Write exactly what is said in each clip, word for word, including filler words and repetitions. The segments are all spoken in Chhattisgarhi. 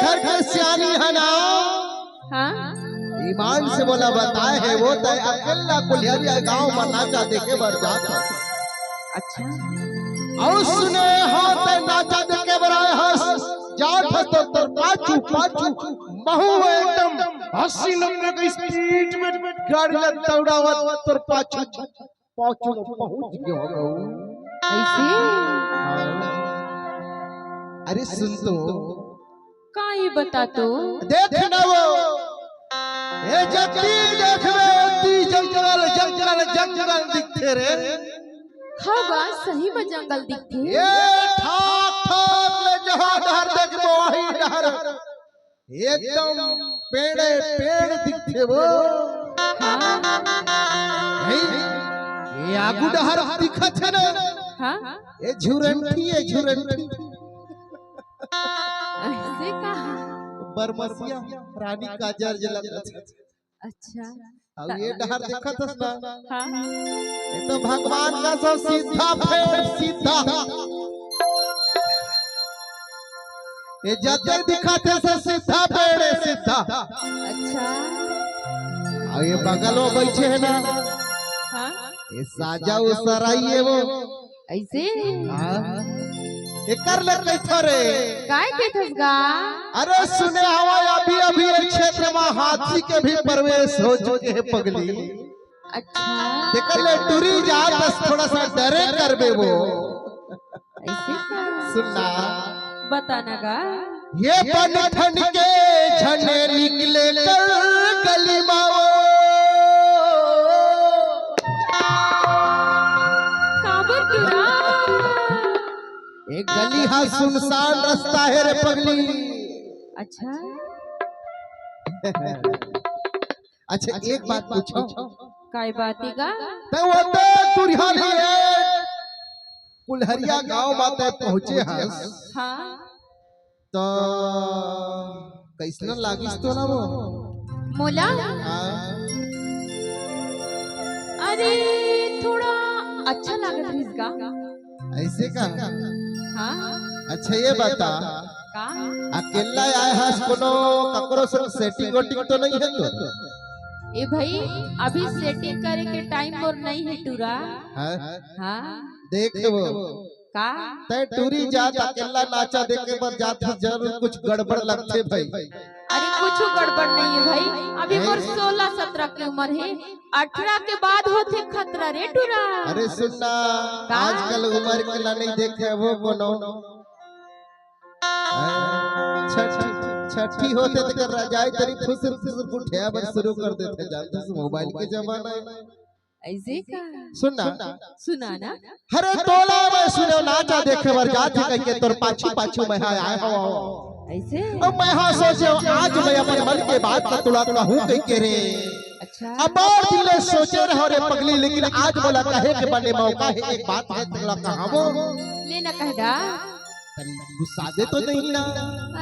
घर के सियानी हे ना। हाँ। ईमान से मोला बताए हे वो, तैं अकेल्ला कुल्हरिया गांव म नाचा देखे बर जात हस। अच्छा। अउ सुने हंव तैं नाचा देखे बर आए हस, जात हस त तोर पाछू पाछू महूं एकदम अस्सी नब्बे के speed म गाड़ी ल दौड़ावत तोर पाछू पाछू म पहुंच गे हों। अइसे? अरे सुन तो। काहे बता तो? देख ना वो। ए जत्ती देखबे, ओत्ती जंगल, जंगल, जंगल दिखथे रे। हव गा, सही म जंगल दिखथे। ए ठाक ठाक ले जहां डहर देखबे, वहीं डहर एकदम पेड़े पेड़ दिखथे वो। हाँ। नहीं, ये आगू डहर दिखत हे ना। हाँ। ये झुरंठी, ये झुरंठी। अइसे का? बरमसिया रानी काजर जे लगत हे। अच्छा। अउ ये डहर देखत हस ना? हाँ। ये तो भगवान कस सीधा पेड़, सीधा। ये जते दिखत हे से सीधा पेड़ हे, सीधा। अच्छा। अउ ये बगल म बइठे हे ना? हाँ। ये साजा उसराई हे वो। अइसे? हाँ। एकर ले कहिथों रे। काय कहिथस गा? अरे सुने हवं, अभी अभी ये क्षेत्र म हाथी के भी प्रवेश हो चुके हे पगली। अच्छा। तेकर ले टुरी जात हस, थोड़ा सा डरे करबे वो। अइसे का? सुन ना। बता ना गा। ये बन ठन के झन निकले कर गली म वो। काबर टुरा? ये गली हा सुनसान रस्ता हे रे पगली। अच्छा। अच्छा, एक बात पूछों। काय बात हे गा? तैं ओते दुरिहा ले कुल्हरिया गांव म तैं पहुंचे हस। हाँ। त कइसना लागिस तोला वो? मोला? हाँ। अरे, थोड़ा अच्छा लागत रहिस गा। अइसे का? हाँ। अच्छा, ये बता, का? अकेल्ला आए हस, कोनो ककरो संग setting वोटिंग तो नइ हे तोर? ए भाई, अभी setting करे के time मोर नइ हे टुरा। हाँ? हाँ। देख वो। का? तैं टुरी जात अकेल्ला नाचा देखे बर जात हस, जरूर कुछ गड़बड़ लगथे भाई। अरे कुछु गड़बड़ नइ हे भाई, अभी मोर सोलह सतरा के उमर हे, अठारह के बाद होथे खतरा रे टुरा। अरे सुन ना, का? आजकल उमर के ला नइ देखे वो कोनो। छठी, छठी होथे तेकर रजाई तरी फुसुर फुसुर उठे बर शुरू कर देथे, जानथस mobile के जमाना हे। अइसे का? सुन ना। सुना ना। अरे तोला मैं सुनेंव नाचा देखे बर जात हे कहिके तोर पाछू पाछू मैं हा आए हवं। अइसे? अब मैं हा सोचेंव आज मैं अपन मन के बात ला तोला कहूं कहिके रे। अच्छा। अब्बड़ दिन ले सोचे रहेंव रे पगली, लेकिन आज मोला कहे के बने मौका हे, एक बात हे तोला कहां वो। ले ना कह डा। तनी गुस्सा दे तो नहीं ना।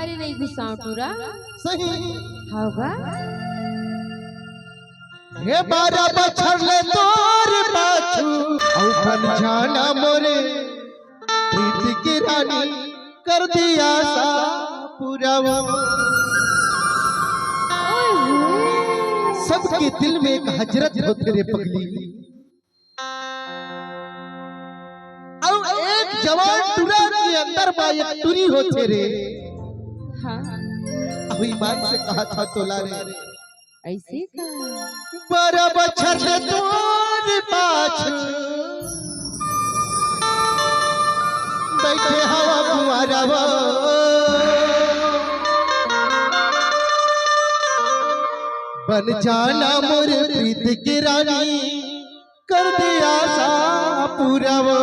अरे नहीं गुस्सांव टुरा। सही। हव गा। हे बारह बछर ले तोर पाछू, अउ बन जाना मोरे प्रीत के रानी, कर दे आसा पूरा वो। ओए होए। सबके दिल में एक हजरत होथे रे पगली। अउ एक जवान टुरा के अंदर म एक टुरी होथे रे। हाँ। अउ ईमान से कहत हंव तोला रे। अइसे का? बारह बछर ले तोर पाछू बइठे हवं कुंवारा वो। बन जाना मोर प्रीत के रानी, कर दे आसा पूरा वो।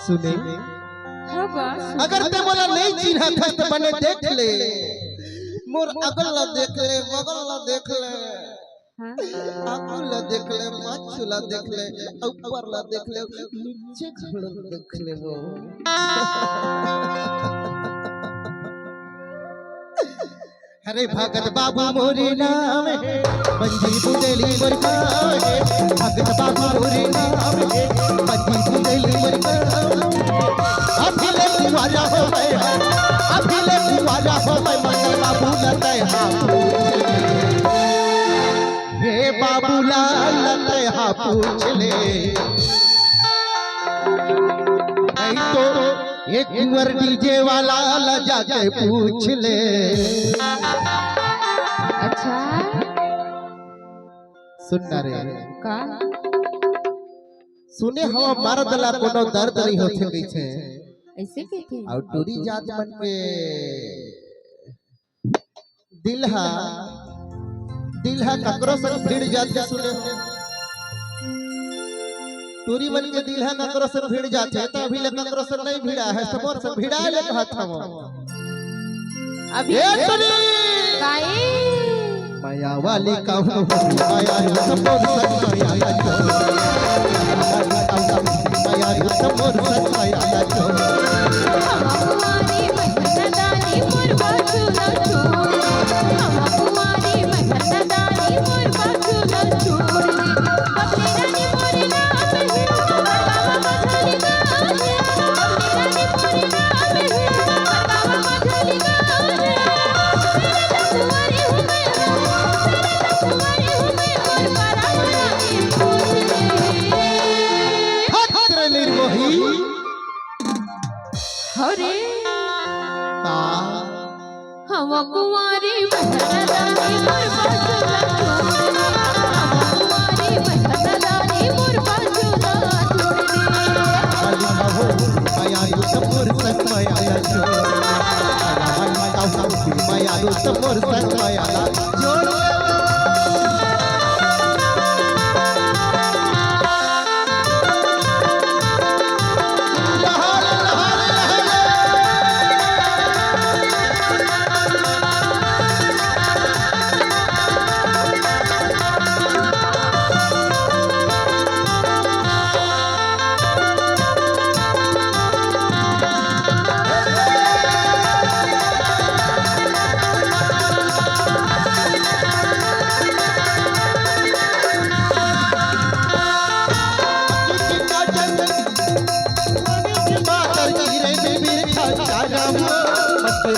सुने? हाँ बा, सुन। अगर तैं मोला नइ चिन्हत हस त बने देख ले। मोर अगल ला देख ले, बगल ला देख ले। हाँ। आगू ला देख ले, पाछू ला देख ले, ऊपर ला देख ले, नीचे घलो देख ले वो। अरे भगत बाबू मोरे नाम हे, बंजी बुंदेली मोर गाँव हे। भगत बाबू मोरे नाम हे, बंजी बुंदेली मोर गाँव हे। अभी ले कुंवारा हो मैं, अभी ले कुंवारा हो मैं, मंगल बाबू ला तैं हा पूछ ले। हे बाबू लाल तैं हा पूछ ले, नहीं तो एक कुंवर डीजे वाला ला जाके पूछ ले। अच्छा। सुन ना रे। का? सुने हवा मर्द ला कोनो दर्द नहीं होथे कहिथे। ऐसे कहिथे? अउ टूरी जात मन के दिल हा, दिल हा ककरो संग भिड़ जाथे सुने। टूरी मन के दिल हा ककरो संग भिड़ जाथे, त अभी ले ककरो संग नहीं भिड़ा हे, त मोर संग भिड़ा ले कहत हवं। अभी ए टूरी! काई? मया वाली कहूँ, मया रे मोर संग मया ला छोड़। मया रे मोर संग मया ला छोड़। हम कुंवारी महल दानी मोर बाजू ला छोड़। हम कुंवारी महल दानी मोर बाजू ला छोड़। अपने रानी मोरे नाम है, बाबा बधाई गा है। अपने रानी मोरे नाम है, बाबा बधाई गा है। हट रे निर्मोही। हरे। का? हम कुंवारी महल दानी मोर बाजू ला छोड़ दे। हम कुंवारी महल दानी मोर बाजू ला छोड़ दे। मया रे मोर संग मया ला छोड़। मया रे मोर संग मया ला छोड़।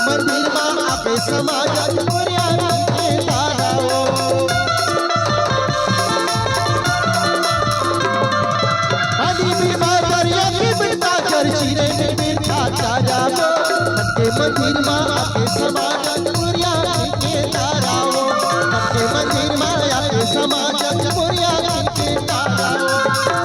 मंदिर मा आके समा जा मोर यार के तारा ओ। अली बीमा दरिया की बिरता कर चिरे में बिरता तारा ओ। के मंदिर मा आके समा जा मोर यार के तारा ओ। के मंदिर मा आके समा जा मोर यार के तारा ओ।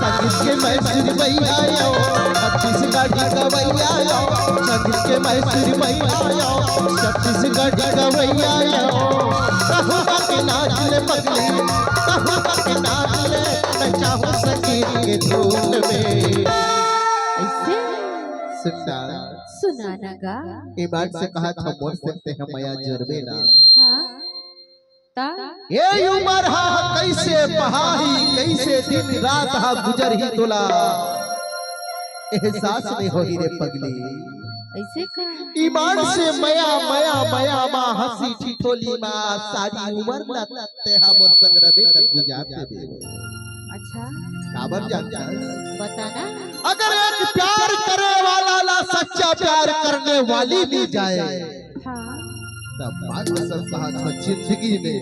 संगीत के मैं सुरवैया ओ, छत्तीसगढ़ी गवैया ओ। संगीत के मैं सुरवैया ओ, छत्तीसगढ़ी गवैया ओ। कहूँ के नाच ले पगली, कहूँ के नाच ले, मैं चाहूँ संगीत के धुन में। ऐसे? सुनना। सुनाना गा। ये बात से कहा था मोर से ते हम मया जोरबे ना। हाँ। ता? ये उमर हा कइसे पहाही, कइसे दिन रात हा गुजरही तोला एहसास नइ होही रे पगली। ऐसे का? ईमान से मया, मया, मया मा हंसी ठिठोली मा सारी उमर ला तेहा मोर संग रबे त गुजार देबे। अच्छा। काबर जानता है? बताना। अगर एक प्यार करे वाला ला सच्चा प्यार करने वाली मिल जाए, हाँ। तब बात सब कहा था जिंदगी में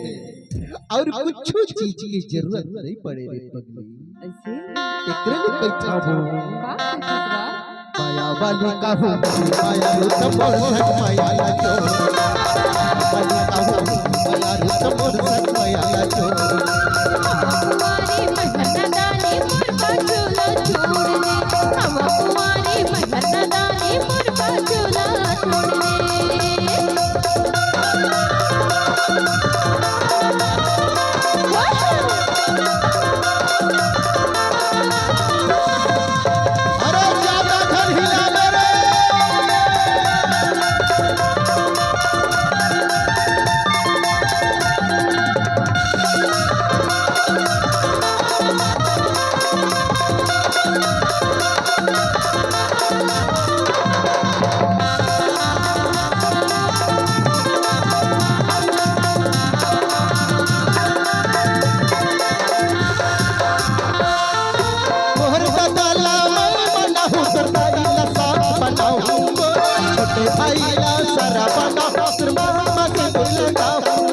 और कुछ चीज की जरूरत नहीं पड़े रे पगली। ऐसे? एकरे लिए बैठा हूँ। का पूछत बा? माया वाली कहूँ, माया रे तमोर संग माया ला जो। माया वाली कहूँ, माया रे तमोर संग माया ला जो। हमारी महल दानी मोर बाजू ला छोड़ दे। हम कुंवारी महल दानी मोर बाजू ला छोड़ दे। अरे ज्यादा घर हिला दे रे। भाई ला सरपना, सिरमामा सिंदूर लगाहूँ।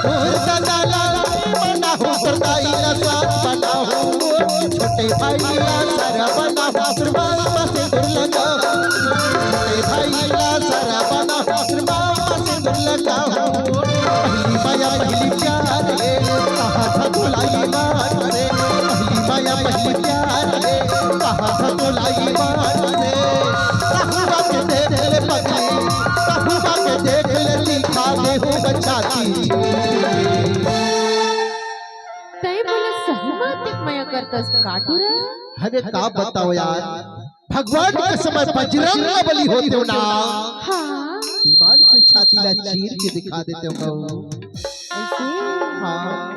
मोर दादा ला मनाहूँ, मोर दाई ला सरपना हूँ। छोटे भाई ला सरपना, सिरमामा सिंदूर लगाहूँ। छोटे भाई ला सरपना, सिरमामा सिंदूर लगाहूँ। पहली माया पहली प्यार रे, कहा था भुलाई मान रे। पहली माया पहली प्यार रे, कहा था भुलाई मान रे। सहुआ के देख ले पगली, सहुआ के देख ले, लिखा दे हूँ बच्चा की। तैं मोला सही मातिक मया करतस का टूरा? अरे का बताओ यार, भगवान के समय बजरंग बली होते हो ना, हाँ। ईमान से छाती ला चीर के दिखा देते हो। ऐसे? हाँ।